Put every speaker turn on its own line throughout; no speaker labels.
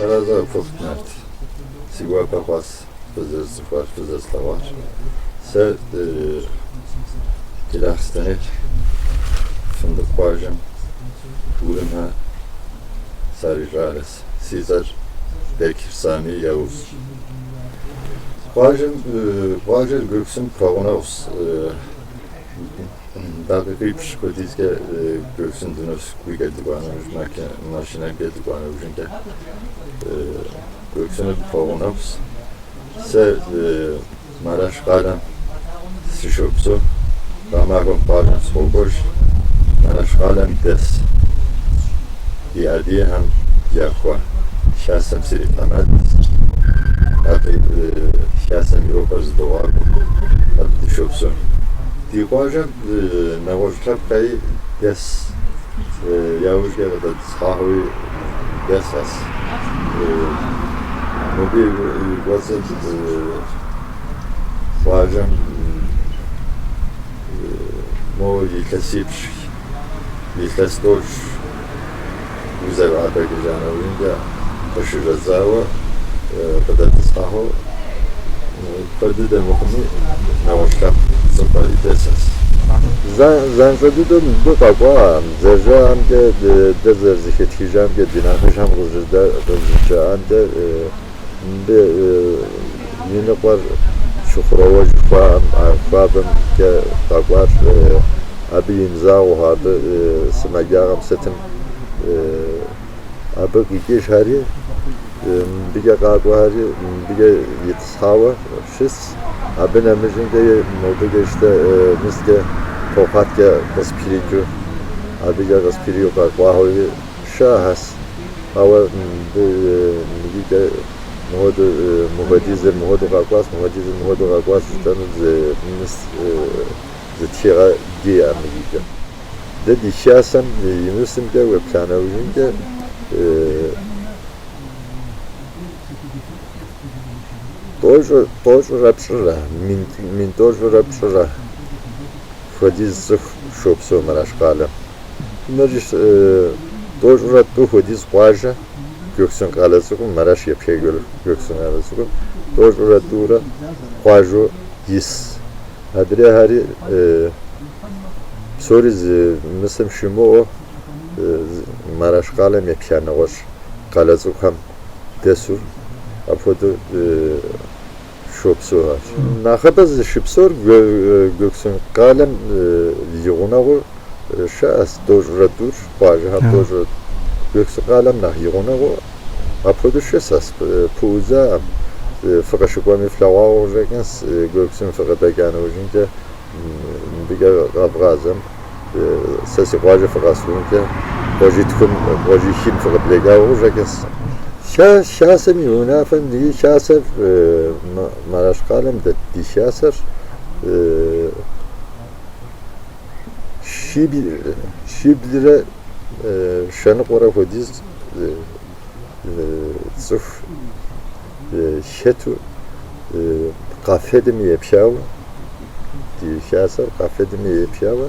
Арэзы къыпхухъу, Нарт. Си гуапэ хъуащ фызэрысцӏыхуар, фызэрыслъэгъуар. Сэ Джылахъстэней Фындыкъу къуажэм Урымхэ сарищӏалэщ. Си цӏэр Бекир Сами Явуз. Къуажэм къуажэр Гёксун пэгъунэгъущ. Дакъикъипщӏ хуэдизкӏэ Гёксун дынос гукӏэ дыкӏуа нэужь, машинэмкӏэ дыкӏуа нэужьымкӏэ Гёксун абы пэгъунэгъущ. Сэ Мараш къалэм сыщопсэу, гъэмахуэм къуажэм сыкъокӏуэж. Мараш къалэм дэс ди адыгэхэм яхуа хасэм сритхьэмадэщ. Абы хасэм и ӏуэхухэр зыдогъакӏуэ, абы дыщопсэу. Ди къуажэм нэгъуэщӏ лъэпкъхэри дэс, яужькӏэ къыдэтӏысхьахэуи дэсхэщ. Мыбы и кӏуэцӏыр къуажэм мо илъэсипщӏ, илъэс тӏощӏ узэӏэбэкӏыжа нэужьымкӏэ къыщыщӏэдзауэ къыдэтӏысхьахэу куэд дыдэ мыхъуми, нэгъуэщӏ лъэпкъ цӏыхухэри дэсэс.
Занщӏэ дыдэу мыбы къэкӏуа, зэрыжаӏэмкӏэ, дэ зэрызэхэтхыжамкӏэ, ди нэхъыжьхэм къызэрыджаӏамкӏэ, мыбы и ныкъуэр Чукурова жыхуаӏэм, а хуабэмкӏэ къэкӏуар, абы имызагъэу, абы сымаджагъэм сытым абы къикӏыжхэри, мыбыкӏэ къакӏуэхэри, мыбыкӏэ итӏысхьауэ щыс. Абы нэмыщӏымкӏэ мобыкӏэ щытэ мыскӏэ Токъаткӏэ къызпхрикӏыу, абыкӏэ къызпхрикӏыу къэкӏуахэуи щыӏэхэс. Ауэ мыбы мыгикӏэ мыхуэдэу мыхуэдизыр мыхуэдэу къэкӏуащ, мыхуэдизыр мыхуэдэу къэкӏуащ жытӏэну зы мыс зы тхыгъэ диӏэ мыгикӏэ. Дэ ди хасэм и мысымкӏэ уеплъа нэужьымкӏэ тӏощӏрэ пщӏырэ, мин тӏощӏрэ пщӏырэ хуэдиз цӏыху щопсэу Мараш къалэм. Мыр тӏощӏрэ тӏу хуэдиз къуажэ Гёксун къалэ цӏыкӏум, Мараш епха Гёксун къалэ цӏыкӏум тӏощӏрэ тӏурэ къуажэу ис. Адрейхэри псори зы мысым щымыӏэу Мараш къалэм епха нэгъуэщӏ къалэ цӏыкӏухэм дэсу апхуэдэу щопсэухэр. Нэхъыбэ зыщыпсэур Гёксун къалэм и гъунэгъуу щыӏэщ, тӏощӏрэ тӏур къуажэхэм тӏощӏрэ Гёксун къалэм нэхъ и гъунэгъуу апхуэдэу щысэс пыӏудзаӏым. Фыкъыщыкӏуэми флъэгъуауэ къыщӏэкӏынщ, Гёксун фыкъыдэкӏа нэужьымкӏэ мыбыкӏэ къэбгъазэм, сэ си къуажэ фыкъэсыхункӏэ къуажитхум, къуажихым фыкъыблэкӏауэ къыщӏэкӏынщ. Хасэм и унафэм ди хасэр Мараш къалэм дэт ди хасэр щиблрэ щэныкъуэрэ хуэдиз цӏыху хэту КАФФЕД-м епхауэ, ди хасэр КАФФЕД-м епхауэ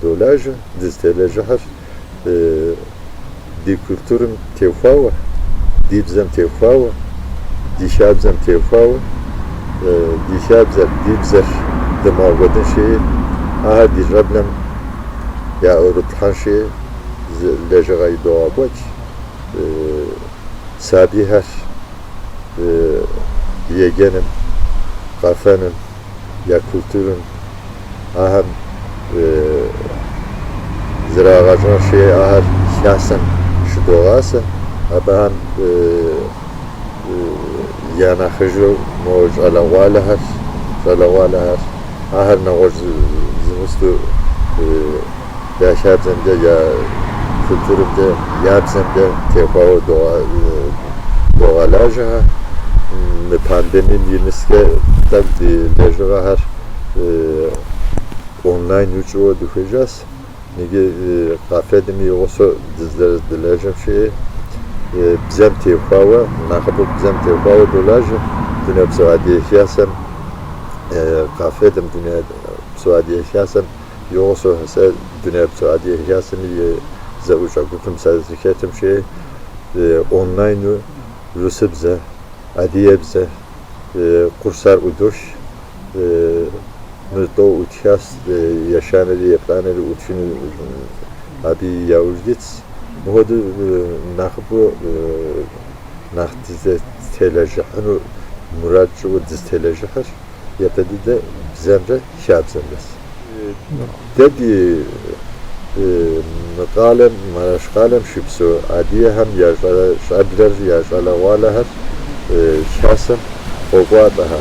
долажьэ, дызытелэжьыхьыр ди культурэм теухуауэ, ди бзэм теухуауэ, ди хабзэм теухуауэ, ди хабзэр, ди бзэр. дымыгъэкӏуэдынщи, ахэр ди щӏэблэм яӏурытлъхьэнщи, зы лэжьыгъэ идогъэкӏуэкӏ. Сабийхэр еджэным, къэфэным, я культурэм ахэм зрагъэщӏэнщи, ахэр хасэм щыдогъасэ. Абыхэм я нэхъыжьу мо щӏалэгъуалэхэр, щӏалэгъуалэхэр, ахэр нэгъуэщӏ зымысту я хабзэмкӏэ, я культурэмкӏэ, я бзэмкӏэ техуауэ догъэлажьэхэ. Мы пандемием имыскӏэ тӏэкӏу ди лэжьыгъэхэр онлайн тщӏыуэ дыхуежьащ. Иджы КАФФЕД-м и гъусэу дызэрыдэлажьэм щыӏи, бзэм техуауэ, нэхъыбэу бзэм техуауэ долажьэ. Дунейпсо Адыгэ Хасэм, КАФФЕД-м Дунейпсо Адыгэ Хасэм и гъусэу сэ Дунейпсо Адыгэ Хасэм и зэӏущӏэ гупым сызэрыхэтым щыӏи, онлайну русыбзэ, адыгэбзэ курсхэр ӏудох. Мыр тӏэу ӏутхащ, ещанэри еплӏанэри ӏутхыну абы яужь дитщ. Мыхуэдэу нэхъыбэу нэхъ дызытелэжьыхьыну мурад тщӏыуэ дызытелэжьыхьыр япэ дыдэ бзэмрэ хабзэмрэщ. Дэ ди мы къалэм, Мараш къалэм щыпсэу адыгэхэм я щӏэблэр, я щӏалэгъуалэхэр хасэм къокӏуалӏэхэ.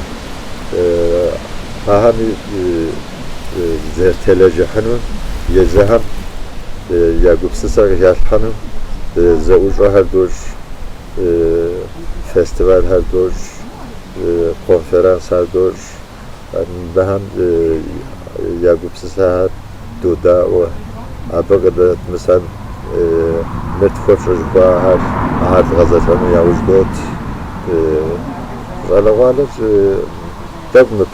Ахэми зэрытелэжьыхьыну, езыхэм я гупсысэ къыхалъхьэну зэӏущӏэхэр дощӏ, фестивалхэр дощӏ, конференцхэр дощӏ. Мыбыхэм я гупсысэхэр додаӏуэ. Абы къыдэтмысэм мыр тхуэфщӏэ жыхуаӏэхэр, ахэр дгъэзэщӏэну яужь дот. Щӏалэгъуалэр тӏэкӏу мы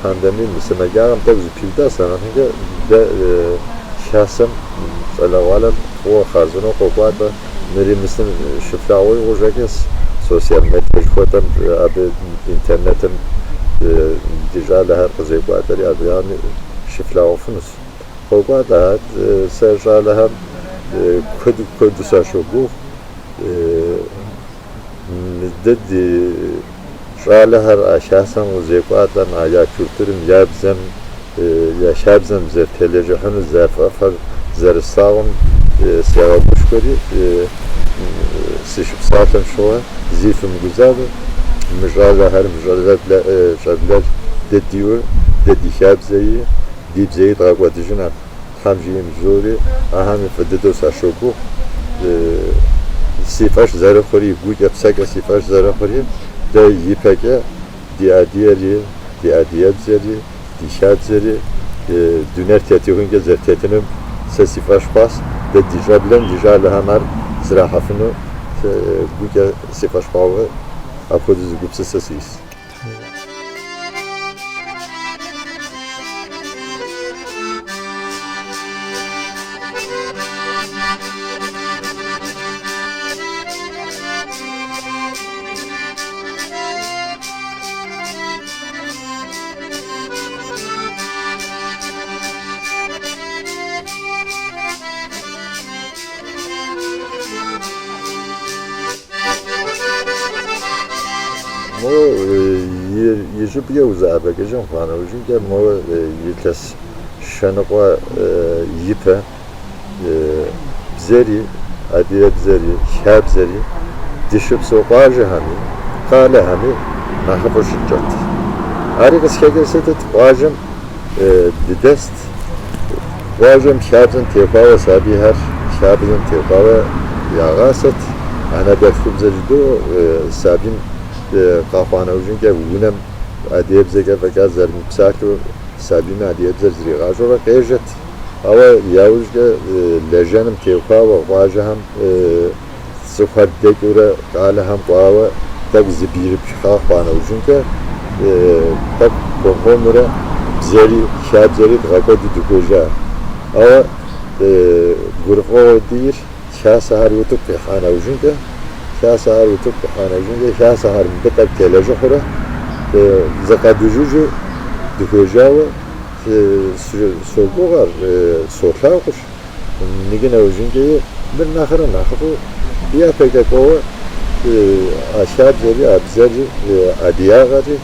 пандемием, мы сымаджагъэм тӏэкӏу зэпиудащ, аращхьэкӏэ дэ хасэм щӏалэгъуалэр фӏыуэ хъарзынэу къокӏуалӏэ. Мыри мысым щыфлъагъуи къыщӏэкӏынщ социал медиа жыхуэтӏэм, абы интернетым ди щӏалэхэр къызекӏуалӏэри абыхэми щыфлъагъуфынущ. Къокӏуалӏэ сэ щӏалэхэм куэду куэду сащогугъ. Дэ ди щӏалэхэр а хасэм къызекӏуалӏэм, а я культурэм, я бзэм, я хабзэм зэрытелэжьыхьыну зэрыфӏэфӏыр зэрыслъагъум сегъэгушхуэри, сыщыпсалъэм щыгъуэ зи фымыгузавэ, мы щӏалэхэр, мы щӏэблэр дэ диӏэу, дэ ди хабзэи, ди бзэи дгъэкӏуэдыжынкъым. Тхьэм жиӏэм жызоӏэри, ахэми фӏы дыдэу сащогугъ. Си фӏэщ зэрыхъури, гукӏэ, псэкӏэ си фӏэщ зэрыхъури, дэ ипэкӏэ ди адыгэри, ди адыгэбзэри, ди хабзэри дунейр тетыхункӏэ зэрытетынум сэ си фӏэщ хъуащ. Дэ ди щӏэблэм, ди щӏалэхэм ар зэрахьэфыну гукӏэ си фӏэщ хъуауэ апхуэдэу зы гупсысэ сиӏэщ. Мо и щӏыбкӏэ узэӏэбэкӏыжын хъуа нэужьынкӏэ, мо илъэс щэныкъуэ ипэ бзэри, адыгэбзэри, хабзэри дыщыпсэу къуажэхэми, къалэхэми нэхъыфӏу щытщӏэт. Ари къызыхэкӏыр сытыт? Къуажэм дыдэст. Къуажэм хабзэм техуауэ сабийхэр хабзэм техуауэ ягъасэт. Анэдэлъхубзэ жыдоӏэ сабийм къэхъуа нэужьынкӏэ унэм адыгэбзэкӏэ фӏэкӏа зэрымыпсалъэу сабийми адыгэбзэр зригъащӏэурэ къежьэт. Ауэ яужькӏэ лэжьэным техуауэ къуажэхэм цӏыхухэр дэкӏыурэ къалэхэм кӏуауэ тӏэкӏу зэбгрыпхъа хъуа нэужьынкӏэ тӏэкӏу хуэм-хуэмурэ бзэри хабзэри дгъэкӏуэду дыхуежьа. Ауэ гурыфӏыгъуэу диӏэр хасэхэр утыку къихьа нэужьынкӏэ, хасэхэр утыку къихьа нэужьынкӏэ, хасэхэр мыбы тӏэкӏу телэжьыхьурэ зыкъэдужьыжу дыхуежьауэ согугъэр, солъагъур. Ныги нэужьынкӏэи мыр нэхърэ нэхъыфӏу япэкӏэ кӏуэуэ а хабзэри, а бзэри, адыгагъэри,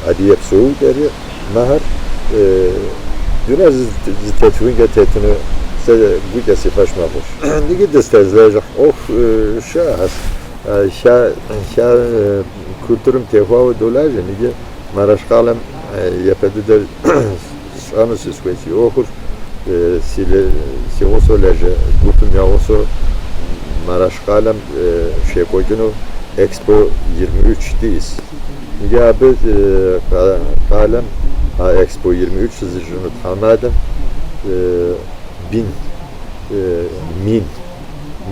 адыгэ псэукӏэри мыхэр дунейр зытетыхункӏэ тетыну сэ гукӏэ си фӏэщ мэхъур. Ныги дызытезылэжьыхь ӏуэху щыӏэхэщ. Ха культурэм техуауэ долажьэ, ныги Мараш къалэм япэ дыдэр сщӏэну сысхуей си ӏуэхур, си гъусэу лэжьэ гупым я гъусэу Мараш къалэм щекӏуэкӏыну Экспо 23 диӏэс. Иджы абы къалэм а Экспо 23 щызыщӏыну тхьэмадэм бин, мин,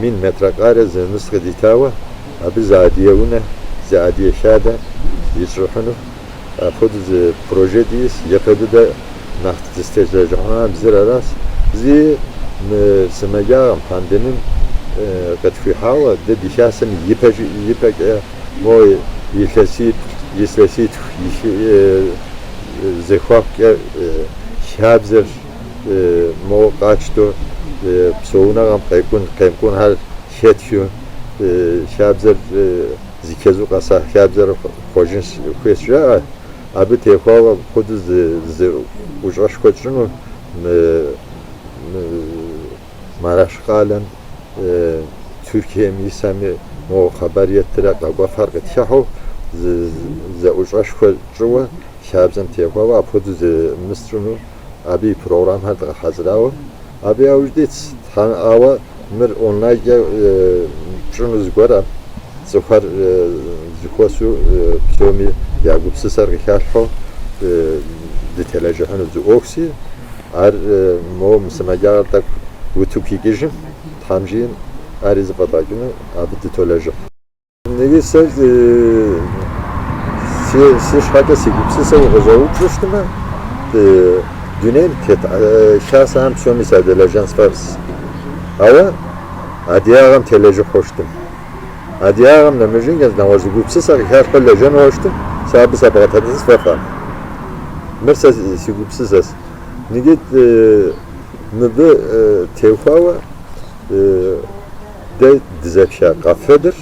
мин метрэ къарэ зы мыс къыдитауэ, абы зы адыгэ унэ, зы адыгэ хадэ итщӏыхьыну. Апхуэдэу зы прожэ диӏэс, япэ дыдэ нэхъ дызытелэжьыхьам зыр аращ. Зи мы сымаджагъэм, пандемием къытхуихьауэ, дэ ди хасэм ипэкӏэ мо илъэситху зэхуакукӏэ хабзэр мо къатщтэу псэуныгъэм къекӏун, къемыкӏунхэр хэтхыу хабзэр зи чэзу къэса хабзэр хъуэжын хуейщ жаӏэ. Абы техуауэ апхуэдэу зы ӏущӏэшхуэ тщӏыну мы Мараш къалэм Тюркием исхэми мо хъыбар еттырэ къэкӏуэфхэр къытхыхьэу зы зэӏущӏэшхуэ тщӏыуэ хабзэм техуауэ апхуэдэу зы мыс тщӏыну абы и программхэр дгъэхьэзырауэ абы яужь дитщ. Ауэ мыр онлайнкӏэ пщӏыну зыгуэрэ цӏыхухэр зэхуэсу псоми я гупсысэр къыхалъхьэу дытелэжьыхьыну зы ӏуэхуси, ар мо мы сымаджагъэр тӏэкӏу утыку икӏыжым, Тхьэм жиӏэм, ари зэфӏэдгъэкӏыну абы дытолэжьыхь. Ныги сэ си щхьэкӏэ си гупсысэ укъызэупщӏу щытмэ, дунейм тет хасэхэм псоми садэлэжьэн сфӏэфӏщ. Ауэ адыгагъэм телэжьыхьу щытым. Адыгагъэм нэмыщӏынкӏэ нэгъуэщӏ зы гупсысэ къыхалъхьэу лэжьэну щытым, сэ абы сабгъэдэтын сфӏэфӏкъым. Мыр сэ си гупсысэщ. Ныги мыбы теухуауэ Дэ дызэпха КАФФЕД-р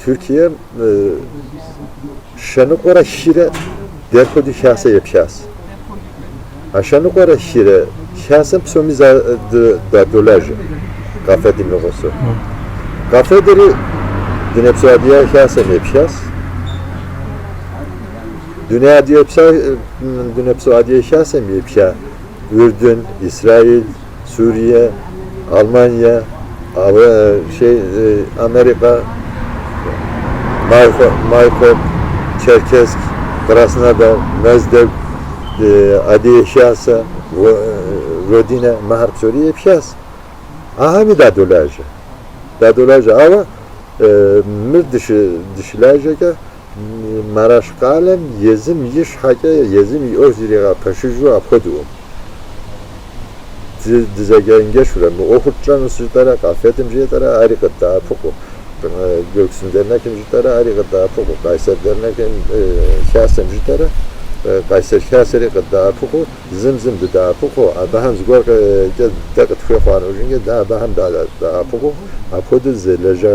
Тюркием щэныкъуэрэ хырэ дэр хуэдэу хасэ епхащ. А щэныкъуэрэ хырэ хасэм псоми дадолажьэ КАФФЕД-м и гъусэу. КАФФЕД-ри Дунейпсо Адыгэ Хасэм епхащ. Дуней Адыгэ Дунейпсо Адыгэ Хасэм епха Ürdün, İsrail, Suriye, Almanya, Amerika, Maykop, Çerkesk, Krasnodar, Mezdeg, Адыгэ Хасэ, Родина, мыхэр псори епхащ. Ахэми дадолажьэ. Дадолажьэ, ауэ мыр дыщылажьэкӏэ Мараш къалэм езым и щхьэкӏэ, езым и ӏуэху зригъэпэщыжу апхуэдэукъым. Дызэчэнджэщурэ, мы ӏуэхур тщӏэну жытӏэрэ, КАФФЕД-м жетӏэрэ, ари къыддэӏэпыкъуу, Гёксун Дернекым жытӏэрэ, ари къыддэӏэпыкъуу, Къайсэр Дернекым Хасэм жытӏэрэ, Къайсэр Хасэри къыддэӏэпыкъуу, зым зым дыдэӏэпыкъуу, абыхэм зыгуэркӏэ дэ къытхуей хъуа нэужьынкӏэ дэ абыхэм дадэӏэпыкъуу, апхуэдэу зэлэжьа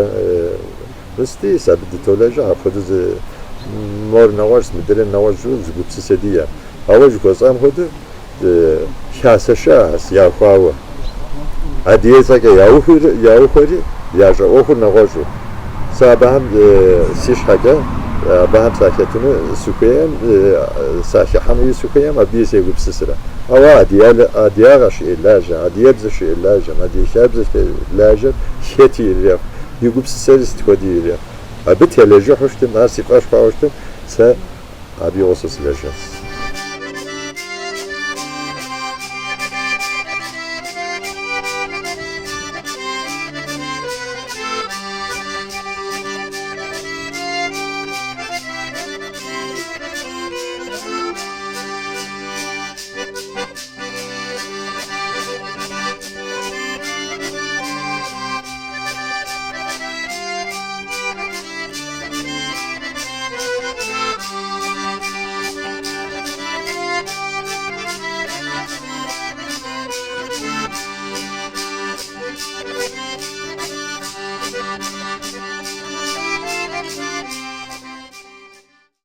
Мыс абы дытолэжьэ, апхуэдэу зы мор нэгъуэщӏ, мыдрейр нэгъуэщӏ жыпӏэу зы гупсысэ диӏэ. Ауэ жыхуэсӏам хуэдэу хасэ щыӏэхэщ яхуауэ. Адыгэ цӏэкӏэ яухуэри, ящӏэ ӏуэхур нэгъуэщӏу. Сэ абыхэм си щхьэкӏэ абыхэм сахэтыну сыхуейм, сахыхьэнуи сыхуейм, абыи сегупсысрэ. Ауэ адыгагъэ щылажьэ, адыгэбзэ щылажьэм, адыгэ хабзэ щылажьэр хэти ирехъу. И гупсысэри сыт хуэди ирехъу. Абы телэжьыхьу щытым, ар си фӏэщ хъуауэ щытым, сэ абы и гъусэу сылэжьэнщ.